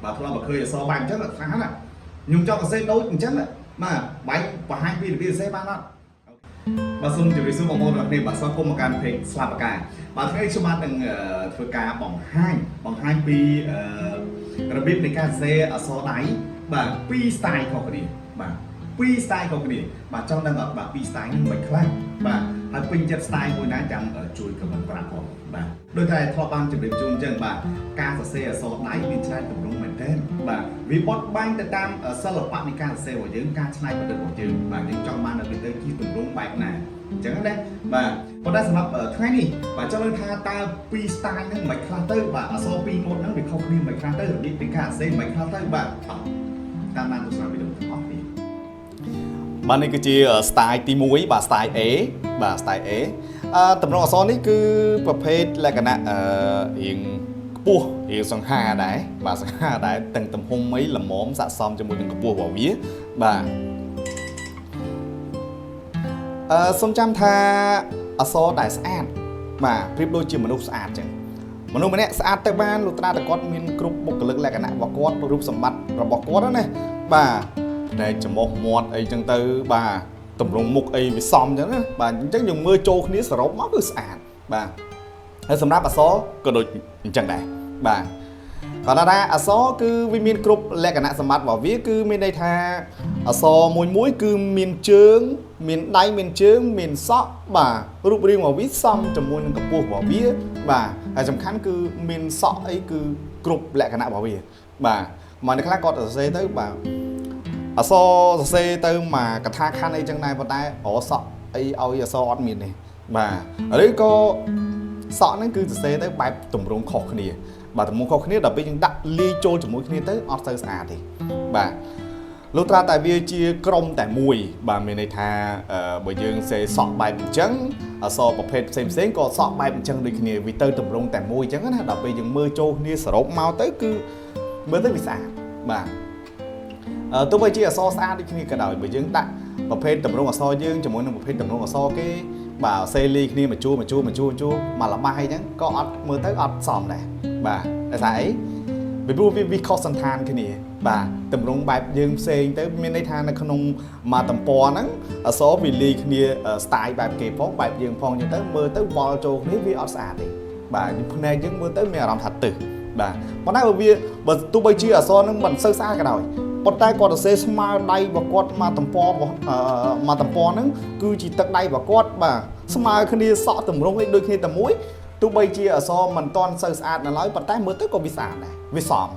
បាទធ្លាប់មកឃើញអក្សរបែបអញ្ចឹងថាណាខ្ញុំចង់សរសេរដូចអញ្ចឹងបាទបែបបង្ហាញពីរបៀបសរសេរបានអត់បាទសូមជម្រាបសួរបងប្អូនទាំងអស់គ្នាបាទស្វាគមន៍មកកាន់ page ស្លាប់កាបាទថ្ងៃនេះខ្ញុំបាទនឹងធ្វើការបង្ហាញបង្ហាញពីរបៀបនៃការសរសេរអក្សរដៃបាទពីរ style ខុសគ្នាបាទពីរ style ខុសគ្នាបាទចង់ដឹងអត់បាទពីរ style នេះមិនខ្លះបាទហើយពេញចិត្ត style មួយណាចាំជួយ comment ប្រាប់ផងបាទដូចតែធ្លាប់បានជម្រាបជូនអញ្ចឹងបាទការសរសេរអក្សរដៃមានច្រើនទម្រង់មែនទែនបាទវាបត់បែនទៅតាមសិល្បៈនៃការសរសេររបស់យើងការច្នៃប្រឌិតរបស់យើងបាទយើងចង់បានឲ្យវាទៅជាទម្រង់បែបណាអញ្ចឹងណាបាទប៉ុន្តែសម្រាប់ថ្ងៃនេះបាទចង់ដឹងថាតើពីរ style ហ្នឹងមិនខ្លះទៅបាទអក្សរពីរម៉ូដហ្នឹងវាខុសគ្នាមិនខ្លះទៅរបៀបនៃការសរសេរមិនខ្លះទៅបាទតោះតាមដានទស្សនាវីដេអូទាំងអស់គ្នា បាទនេះគឺជា style ទី1បាទ style A បាទ style A តម្រងអក្សរនេះគឺប្រភេទលក្ខណៈរៀងខ្ពស់រៀងសង្ហាដែរបាទសង្ហាដែរទាំងទំហំអីល្មមស័ក្តិសមជាមួយនឹងកម្ពស់របស់វាបាទសូមចាំថាអក្សរដែលស្អាតបាទប្រៀបដូចជាមនុស្សស្អាតចឹងមនុស្សម្នាក់ស្អាតទៅបានលុះត្រាតែគាត់មានគ្រប់បុគ្គលិកលក្ខណៈរបស់គាត់រូបសម្បត្តិរបស់គាត់ណាបាទ ផ្នែកច្រមុះមាត់អីចឹងទៅបាទតម្រង់មុខអីវាសមចឹងណាបាទអញ្ចឹងយើងមើលចូលគ្នាសរុបមកគឺស្អាតបាទហើយសម្រាប់អក្សរក៏ដូចអញ្ចឹងដែរបាទគាត់ថាអក្សរគឺវាមានគ្រប់លក្ខណៈសម្បត្តិរបស់វាគឺមានន័យថាអក្សរមួយមួយគឺមានជើង មានដៃមានជើងមានសក់បាទរូបរាងរបស់វាសមជាមួយនឹងកម្ពស់របស់វាបាទហើយសំខាន់គឺមានសក់អីគឺគ្រប់លក្ខណៈរបស់វាបាទមកអ្នកខ្លះគាត់សរសេរទៅបាទ អក្សរសរសេរទៅមកកថាខណ្ឌអីចឹងដែរប៉ុន្តែរសក់អីឲ្យអក្សរអត់មានទេបាទឬក៏សក់ហ្នឹងគឺសរសេរទៅបែបទម្រង់ខុសគ្នាបាទទម្រង់ខុសគ្នាដល់ពេលយើងដាក់លាយចូលជាមួយគ្នាទៅអត់សូវស្អាតទេបាទលុះត្រាតែវាជាក្រុមតែមួយបាទមានន័យថាបើយើងសេសក់បែបអញ្ចឹងអក្សរប្រភេទផ្សេងផ្សេងក៏សក់បែបអញ្ចឹងដូចគ្នាវាទៅទម្រង់តែមួយអញ្ចឹងណាដល់ពេលយើងមើលចូលគ្នាសរុបមកទៅគឺមើលទៅវាស្អាតបាទ ទោះបីជាអក្សរស្អាតដូចគ្នាក៏ដោយបើយើងដាក់ប្រភេទតម្រង់អក្សរយើងជាមួយនឹងប្រភេទតម្រង់អក្សរគេបាទសេលីគ្នាមួយជួរមួយជួរមួយជួរមួយជួរមកលបាយអញ្ចឹងក៏អត់មើលទៅអត់សមដែរបាទដោយសារអីពីព្រោះវាខុសសន្តានគ្នាបាទតម្រង់បែបយើងផ្សេងទៅមានន័យថានៅក្នុងមួយទំព័រហ្នឹងអក្សរវាលាយគ្នា style បែបគេផងបែបយើងផងអញ្ចឹងទៅមើលទៅវល់ចូលគ្នាវាអត់ស្អាតទេបាទភ្នែកយើងមើលទៅមានអារម្មណ៍ថាទឹះបាទប៉ុន្តែបើវាបើទោះបីជាអក្សរហ្នឹងមិនសូវស្អាតក៏ដោយប៉ុន្តែគាត់សរសេរស្មើដៃរបស់គាត់មកទំព័ររបស់មកទំព័រហ្នឹងគឺជាទឹកដៃរបស់គាត់បាទស្មើគ្នាសក់តម្រង់អីដូចគ្នាតែមួយទោះបីជាអក្សរមិនទាន់សូវស្អាតនៅឡើយប៉ុន្តែមើលទៅក៏វាស្អាតដែរវាសម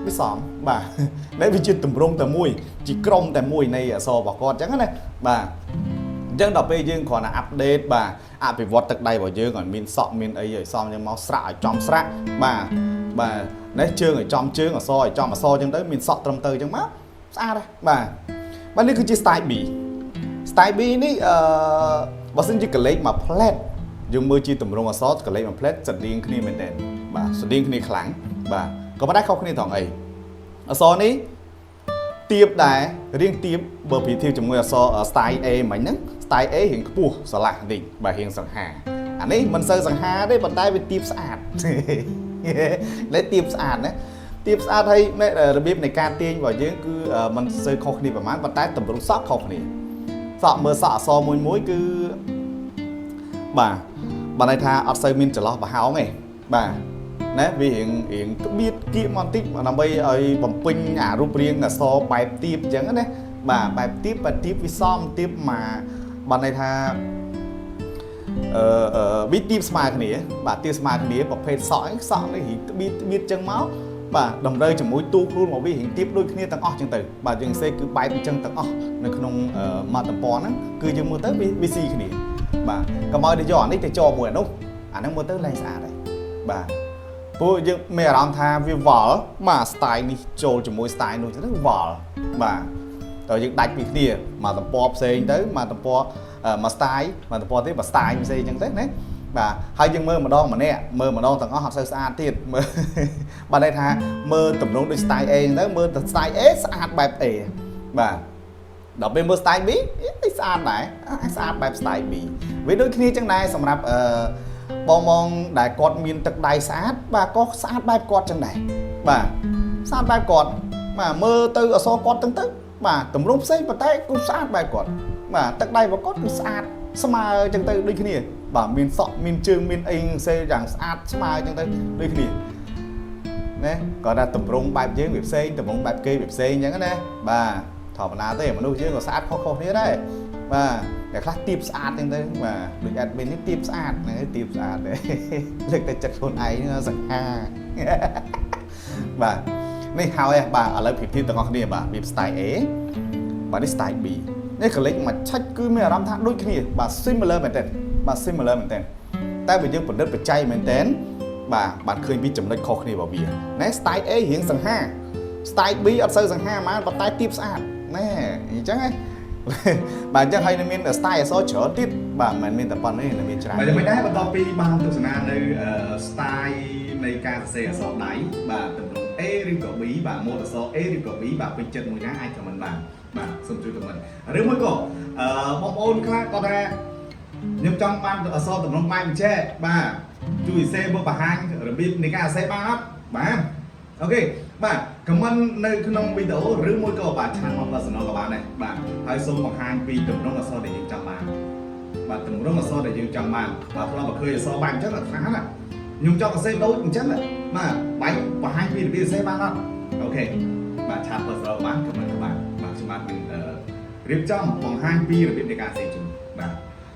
វាសមបាទនេះវាជាតម្រង់តែមួយជាក្រុមតែមួយនៃអក្សររបស់គាត់អញ្ចឹងណាបាទអញ្ចឹងដល់ពេលយើងគ្រាន់តែupdate បាទអភិវឌ្ឍទឹកដៃរបស់យើងឲ្យមានសក់មានអីឲ្យសមអញ្ចឹងមកស្រាក់ឲ្យចំស្រាក់បាទបាទនេះជើងឲ្យចំជើងអក្សរឲ្យចំអក្សរអញ្ចឹងទៅមានសក់ត្រឹមត្រូវអញ្ចឹងមកស្អាតហ៎បាទបាទនេះគឺជា style B style B នេះបើសិនជាកលេចមកផ្លែតយើងមើលជាទម្រង់អក្សរកលេចមកផ្លែតស្រដៀងគ្នាមែនទែនបាទស្រដៀងគ្នាខ្លាំងបាទក៏ប៉ុន្តែខុសគ្នាត្រង់អីអក្សរនេះទៀបដែររៀងទៀបបើប្រៀបធៀបជាមួយអក្សរ style A មិញហ្នឹង style A រៀងខ្ពស់ស្រឡះបន្តិចបាទរៀងសង្ហាអានេះមិនសូវសង្ហាទេប៉ុន្តែវាទៀបស្អាត លេទៀបស្អាតណាទៀបស្អាតហើយរបៀបនៃការទាញរបស់យើងគឺមិនសូវខុសគ្នាប្រហែលប៉ុន្តែទម្រង់សក់ខុសគ្នាសក់មើលសក់អក្សរមួយមួយគឺបាទបើន័យថាអត់សូវមានចន្លោះប្រហោងទេបាទណាវារៀងរៀងក្បៀតគៀកមកបន្តិចដើម្បីឲ្យបំពេញអារូបរាងអក្សរបែបទៀបអញ្ចឹងណាបាទបែបទៀបបែបទៀបវាសមទៀបមកបើន័យថាអឺវាទៀបស្មើគ្នាបាទទៀបស្មើគ្នាប្រភេទសក់ហ្នឹងសក់នេះរៀងក្បៀតក្បៀតចឹងមកបាទតម្រូវជាមួយទូខ្លួនមកវារៀងទៀបដូចគ្នាទាំងអស់ចឹងទៅបាទយើងសេគឺបែបអញ្ចឹងទាំងអស់នៅក្នុងមួយទំព័រហ្នឹងគឺយើងមើលទៅវាស៊ីគ្នាបាទកុំឲ្យទៅយកអានេះទៅចមួយអានោះអាហ្នឹងមើលទៅលែងស្អាតហើយបាទព្រោះយើងមានអារម្មណ៍ថាវាវល់បាទ style នេះចូលជាមួយ style នោះចឹងទៅវល់បាទតើយើងដាច់ពីគ្នាមកទំព័រផ្សេងទៅមកទំព័រមួយ style មកទំព័រទៀតមួយ style ផ្សេងចឹងទៅណាបាទហើយយើងមើលម្ដងម្នាក់មើលម្ដងទាំងអស់អត់សូវស្អាតទៀតមើលបាទន័យថាមើលទំនងដូច style A ចឹងទៅមើលទៅ style A ស្អាតបែប A បាទដល់ពេលមើល style B អីស្អាតដែរស្អាតបែប style B វាដូចគ្នាចឹងដែរសម្រាប់អឺបងបងដែលគាត់មានទឹកដៃស្អាតបាទក៏ស្អាតបែបគាត់ចឹងដែរបាទ ស្អាតបែបគាត់បាទមើលទៅអក្សរគាត់ទាំងទៅបាទទម្រង់ផ្សេងប៉ុន្តែគឺស្អាតបែបគាត់បាទទឹកដៃរបស់គាត់គឺស្អាតស្មើអញ្ចឹងទៅដូចគ្នាបាទមានសក់មានជើងមានអីសេយ៉ាងស្អាតស្មើអញ្ចឹងទៅដូចគ្នាណាគាត់ថាទម្រង់បែបយើងវាផ្សេងទម្រង់បែបគេវាផ្សេងអញ្ចឹងណាបាទធម្មតាទេមនុស្សយើងក៏ស្អាតខុសៗគ្នាដែរបាទអ្នកខ្លះទៀបស្អាតអញ្ចឹងទៅបាទដូច admin នេះទៀបស្អាតហ្នឹងទៀបស្អាតដែរលើកតែចិត្តខ្លួនឯងហ្នឹងសង្ហា បាទនេះហើយបាទឥឡូវប្រៀបធៀបទាំងអស់គ្នាបាទវា style A បាទនេះ style B នេះកលេចមកឆាច់គឺមានអារម្មណ៍ថាដូចគ្នាបាទ similar មែនទែនបាទ similar មែនទែនតែបើយើងពិនិត្យបច្ច័យមែនទែនបាទបានឃើញពីចំណុចខុសគ្នារបស់វាណែ style A រៀងសង្ហា style B អត់សូវសង្ហាហ្មងប៉ុន្តែទៀបស្អាតណែអញ្ចឹងហ៎ បាទអញ្ចឹងហើយនៅមាន style អក្សរច្រើនទៀតបាទមិនមែនមានតែប៉ុណ្្នេះនៅមានច្រើនបាទយ៉ាងម៉េចដែរបន្ទាប់ពីបានទស្សនានៅ style នៃការសរសេរអក្សរដៃបាទទម្រង់ A ឬក៏ B បាទម៉ូដអក្សរ A ឬក៏ B បាទពេញចិត្តមួយណាអាច comment បានបាទសូមជួយ comment ឬមួយក៏អឺបងប្អូនខ្លះគាត់ថាខ្ញុំចង់បានអក្សរទម្រង់បែបអញ្ចេះបាទជួយសរសេរមកបង្ហាញរបៀបនៃការសរសេរបានអត់បាទ OK បាទ comment នៅក្នុងវីដេអូឬមួយក៏បាទ chat មក personal ក៏បានដែរបាទហើយសូមបង្ហាញពីទម្រង់អក្សរដែលយើងចង់បានបាទទម្រង់អក្សរដែលយើងចង់បានបាទធ្លាប់មកឃើញអក្សរបែបអញ្ចឹងអត់ថាណាខ្ញុំចង់សរសេរដូចអញ្ចឹងបាទបាច់បង្ហាញពីរបៀបសរសេរបានអត់OK បាទ chat personal បាន comment ក៏បានបាទខ្ញុំបាទនឹងរៀបចំបង្ហាញពីរបៀបនៃការសរសេរជូនបាទ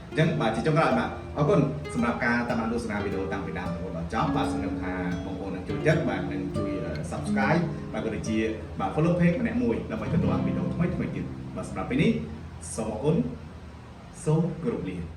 អញ្ចឹងបាទជាចុងក្រោយបាទអរគុណសម្រាប់ការតាមដានទស្សនាវីដេអូតាំងពីដើមរហូតដល់ចប់បាទសង្ឃឹមថាបងប្អូននឹងចូលចិត្តបាទនឹងជួយ subscribe បាទក៏ដូចជាបាទ follow page ម្នាក់មួយដើម្បីទទួលបានវីដេអូថ្មីៗទៀតបាទសម្រាប់ពេលនេះសូមអរគុណសូមគោរពលា។